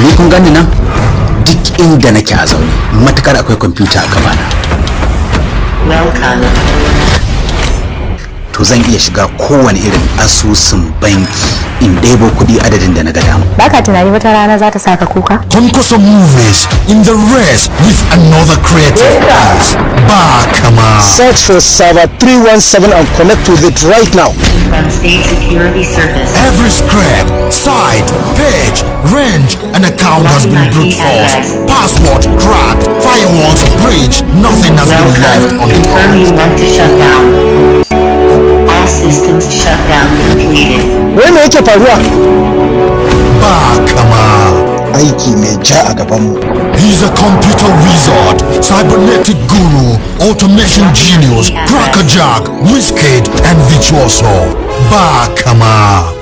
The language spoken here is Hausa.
Ni kun gani nan, duk inda nake a zaune, matukar akwai kwamfuta a gabana, Welcome. to zan iya shiga kowane irin asusun banki in ɗebo kuɗi adadin da na ga dama. Baka tunani wata rana za ta saka kuka? Kwankwaso Movies in the race with another creative piece. Bakama. Search for server 317 and connect with it right now. From State Security Service. Every script, site, page, range, and account has been brute forced. Password cracked, firewalls breached, nothing has been left Welcome. Confirm you untouched. want to shut down. All systems shut down completed. Wai me yake faruwa? Bakama. Aiki mai ja a gabanmu. He's a computer wizard, cybernetic guru, automation genius, crackerjack, whizkid, and virtuoso. Bakama.